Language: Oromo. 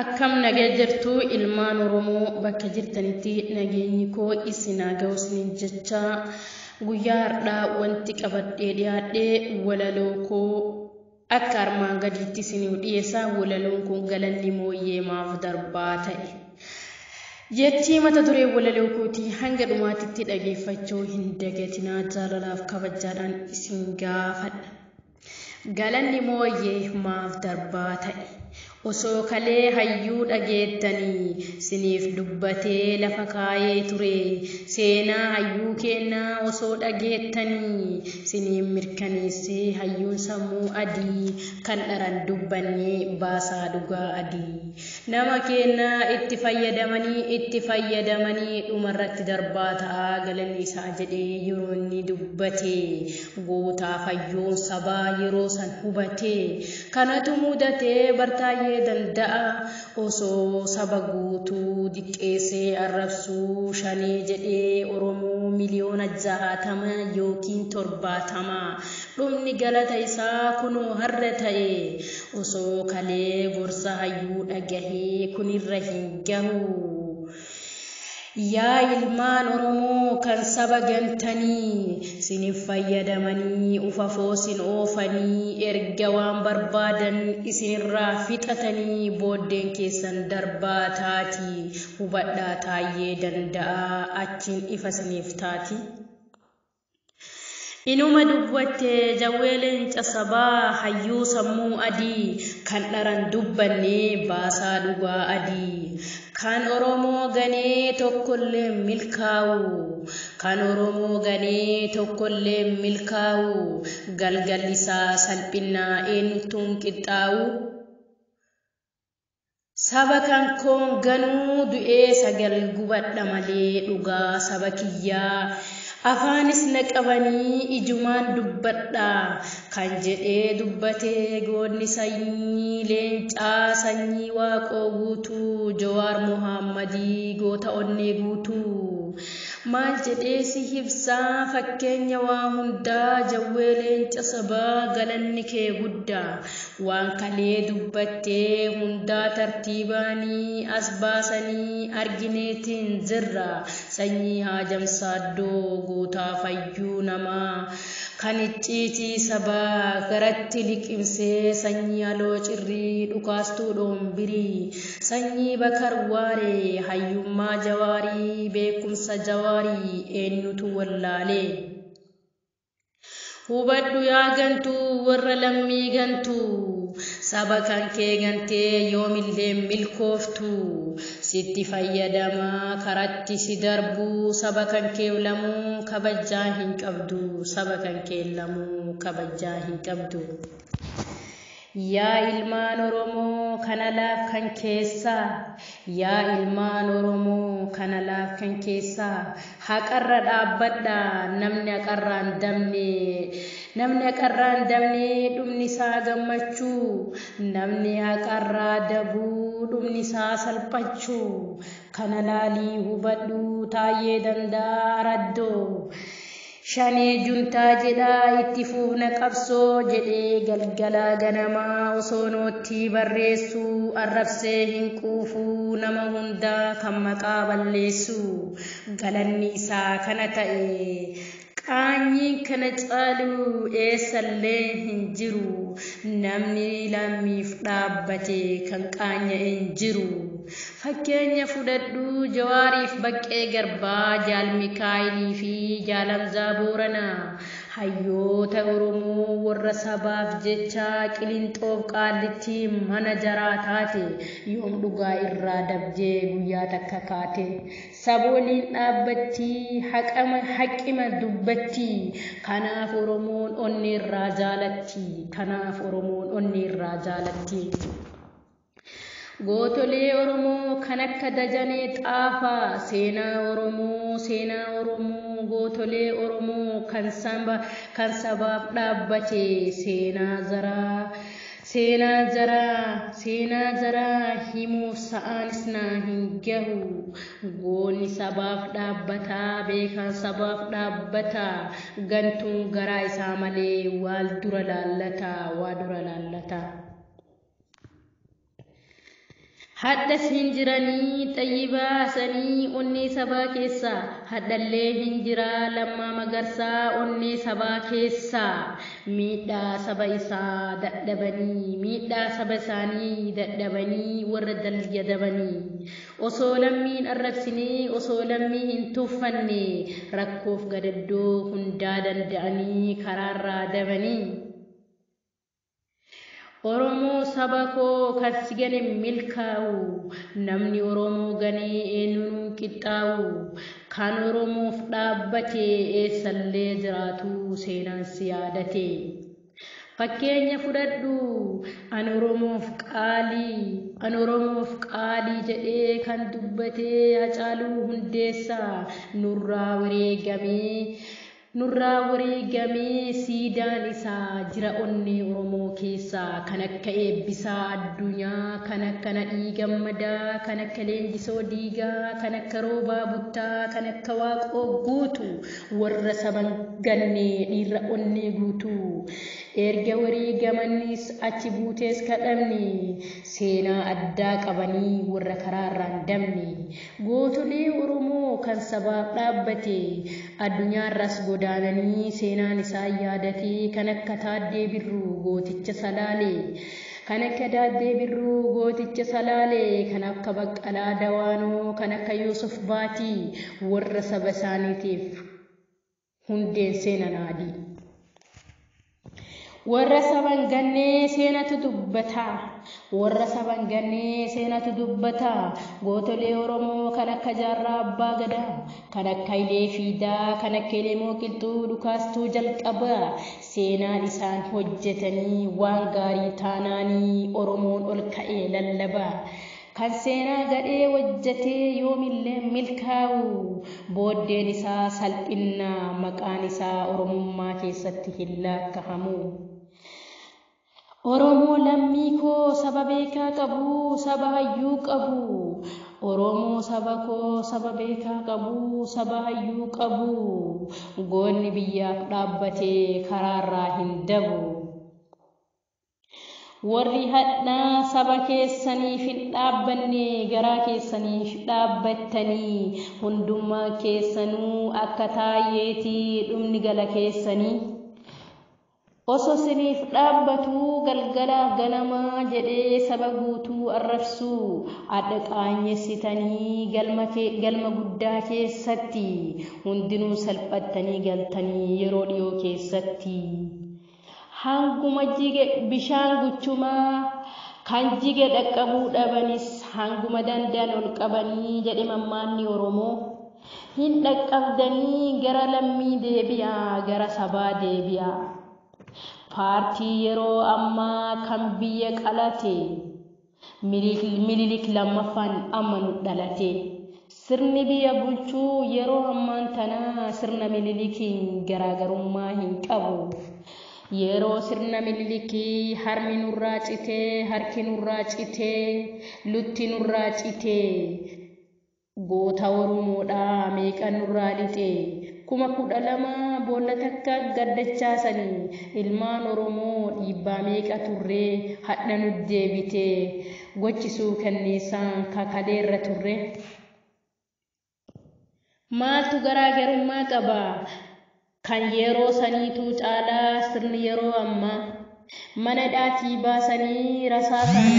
Akkam nagee jirtu ilmaan Oromoo bakka jirtanitti nageenyi koo isin haa ga'u isiniin jecha guyyaa har'aa wanti qabadhee dhiyaadhee walaloo koo akka armaan gadiitti isiniif dhiyeessa. Walaloon kun galanni mooyyee maaf darbaa ta'e. Jechi mata duree walaloo kootii hanga dhumaatitti dhageeffachuu hin dagatinaa jaalalaaf kabajaadhaan isin gaafadha. Galanni mooyyee maaf darbaa ta'e. Osoo kalee hayyuu dhageettanii siniif dubbatee lafa kaayee ture. Seenaa hayyuu kennaa osoo dhageettanii siniif mirkaneessee hayyuun sammuu adii kan dharan dubbannee baasaa dhugaa adii. Nama kennaa itti fayyadamanii dhumarratti darbaa ta'aa galanni isaa jedhee yeroo inni dubbate gootaa fayyuun sabaa yeroo san hubate kanatu mudatee bartaayee danda'a osoo saba guutuu diqqeessee arrabsuu shanee jedhee Oromoo 60,000,000 yookiin 70 dhumni galata isaa kunoo har'a ta'e osoo kalee gorsa hayyuu dhagahee kunirra hin gahu. Yaa ilmaan Oromoo kan saba gantanii siniif fayyadamanii ufafoo sin oofanii erga waan barbaadan isinirraa fixatanii booddeen keessan darbaa taati hubadhaa taayyee danda'a achiin ifa siniif taati. Inuma dubbatte jawwee leenca sabaa hayyuu sammuu adii kan dharan dubbannee baasaa dhugaa adii kan Oromoo ganee tokkollee milkaa'u kan Oromoo ganee tokkollee milkaa'u galgalli isaa salphinnaa eenyuttuun qixxaa'u. Saba kan koon ganuu du'ee sagal gubadha malee dhugaa saba kiyyaa. Afaanis na qabanii ijumaan dubbadha kan jedhee dubbatee goonni sanyii leencaa sanyii waaqoo guutuu Jawaar Mohaammadii goota onnee guutuu. Maal jedhee si ibsaa fakkeenya waa hundaa jawwee leenca sabaa galanni kee guddaa waan kalee dubbattee hundaa tartiibaanii as baasanii argineetiin jirra sanyii haajamsaaddoo gootaa fayyuu namaa kan icciitii sabaa garatti liqimsee sanyii aloo cirrii dhukaastuu dhoombirii sanyii bakar waaree hayyummaa jawaarii beekumsa jawaarii eenyutu wallaalee. Hubadhu yaa gantuu warra lammii gantuu saba kan kee gantee yoomillee milkooftu sitti fayyadamaa karatti si darbuu saba kan kee lamuu kabajaa hin qabdu saba kan kee lamuu kabajaa hin qabdu. Yaa ilmaan Oromoo kana laaf kan keessaa yaa ilmaan Oromoo kana laaf kan keessaa haqarra dhaabbadha namni haqarraan dabne namni haqarraan dabne dhumni isaa gammachuu namni haqarraa dabuu dhumni isaa salphachuu kana laalii hubadhu taayyee danda'a araddoo. Shanee juntaa jedhaa itti fuufna qabsoo jedhee galgala ganamaa osoo noottii barreessuu arrabsee hin quufuu nama hundaa kan maqaa balleessu galanni isaa kana ta'e qaanyiin kana caalu eessallee hin jiru namni lammiif dhaabbate kan qaanya'e hin jiru. Fakkeenya fudhadhu Jawaariif Baqqee Garbaa, Jaal Mikaayilii fi Jaalamzaa Booranaa hayyoota Oromoo warra sabaaf jecha Qilinxoof Qaallitti mana jaraa taate yoom dhugaa irraa dabdee guyyaa takka kaate saba waliin dhaabbatti haqima dubbatti kanaaf Oromoon onnee irraa jaalatti kanaaf Oromoon onnee irraa jaalatti. Gootolee Oromoo kan akka Dajanee Xaafaa seenaa Oromoo seenaa Oromoo gootolee Oromoo kan sabaaf dhaabbate seenaa zaraa seenaa jaraa seenaa jaraa himuuf sa'aanis naa hin gahu goonni sabaaf dhaabbataa beekaan sabaaf dhaabbataa gantuun garaa isaa malee waal dura laallataa waa dura laallataa. Hadhas hin jiranii xayyibaasanii onnee sabaa keessaa, hadhallee hin jiraa Lammaa Magarsaa onnee sabaa keessaa. Miidhaa saba isaa dadhabanii, miidhaa saba isaanii dadhabanii warra dalgadabanii. Osoo lammiin arrabsinee, osoo lammii hin tuffanne, rakkoof gadaddoo hundaa danda'anii karaarraa dabanii. Oromoo saba koo kan si gane milkaa'u, namni Oromoo ganee eenyuun qixxaa'u, kan Oromoof dhaabbate eessallee jiraatu seenaan si yaadate. Fakkeenya fudhadhu, an Oromoof qaalii, an Oromoof qaalii jedhee kan dubbate Hacaaluu Hundeessaa nurraa wareegamee. Nurraa wareegamee siidaan isaa jira onnee Oromoo keessaa, kan akka Eebbisaa Addunyaa, kan akka Nadhii Gammadaa, kan akka Leenjisoo Diigaa, kan akka Roobaa Buttaa, kan akka Waaqoo Guutuu, warra saban gannee dhiirra onnee guutuu. Erga wareegamanis achi buutees kadhabne, seenaa addaa qabanii warra karaarraan dabne. Gootolee Oromoo kan sabaaf dhaabbate addunyaarras godaananii seenaan isaan yaadate, kan akka Taaddee Birruu gooticha Salaalee, kan akka Taaddee Birruu gooticha Salaalee, kan akka Baqqalaa Dawaanoo, kan akka Yuusuf Baatii, warra saba isaaniitiif hundeen seenan adii. Warra saban gannee seenatu dubbata. Warra saban gannee seenatu dubbata. Gootolee Oromoo kan akka Jaarraa Abbaa Gadaa, kan akka Hayilee Fiidaa, kan akka Elemoo Qilxuu dhukaastuu jalqaba. Seenaan isaan hojjetanii waan gaarii taanaanii Oromoon ol ka'ee lallaba. Kan seenaa gadhee hojjetee yoomillee milkaa'u, booddeen isaa salphinnaa, maqaan isaa Oromummaa keessatti hin lakkaa'amu. Oromoo lammii koo saba beekaa qabu, saba hayyuu qabu. Oromoo saba koo saba beekaa qabu, saba hayyuu qabu. Goonni biyyaaf dhaabbatee karaarraa hin dabu. Warri hadhaa saba keessaniif hin dhaabbanne, garaa keessaniif dhaabbattanii, hundummaa keessanuu akka taayyeetii dhumni gala keessanii. Osoo siniif dhaabbatu galgalaaf ganamaa jedhee saba guutuu arrabsuu, adda qaanyessitanii galma guddaa keessatti hundinuu salphattanii galtanii yeroo dhiyoo keessatti. Hanguma jige bishaan guchumaa kan jige dhaqqabuu dhabanis hanguma danda'an ol qabanii jedhe mammaanni Oromoo. Hin dhaqqabdanii gara lammii deebi'aa, gara sabaa deebi'aa. Paartii yeroo ammaa kan biyya qalate Minilik lammaffaan amma nu dhalate. Sirni biyya bulchuu yeroo ammaan tanaa sirna Minilikiin garaagarummaa hin qabu. Yeroo sirna Minilikii harmi nurraa citee, harki nurraa citee, lutti nurraa citee, goota Oromoodhaa meeqa nurraa lixee, 12,000 boolla takka gaddachaasanii, ilmaan Oromoo dhiibbaa meeqa turree, hadha nu deebitee, gochisuu kenneessaan kakaleerra turre. Maaltu garaagarummaa qaba? Kan yeroo saniitu caalaa sirni yeroo ammaa mana dhaatii baasanii rasaasaan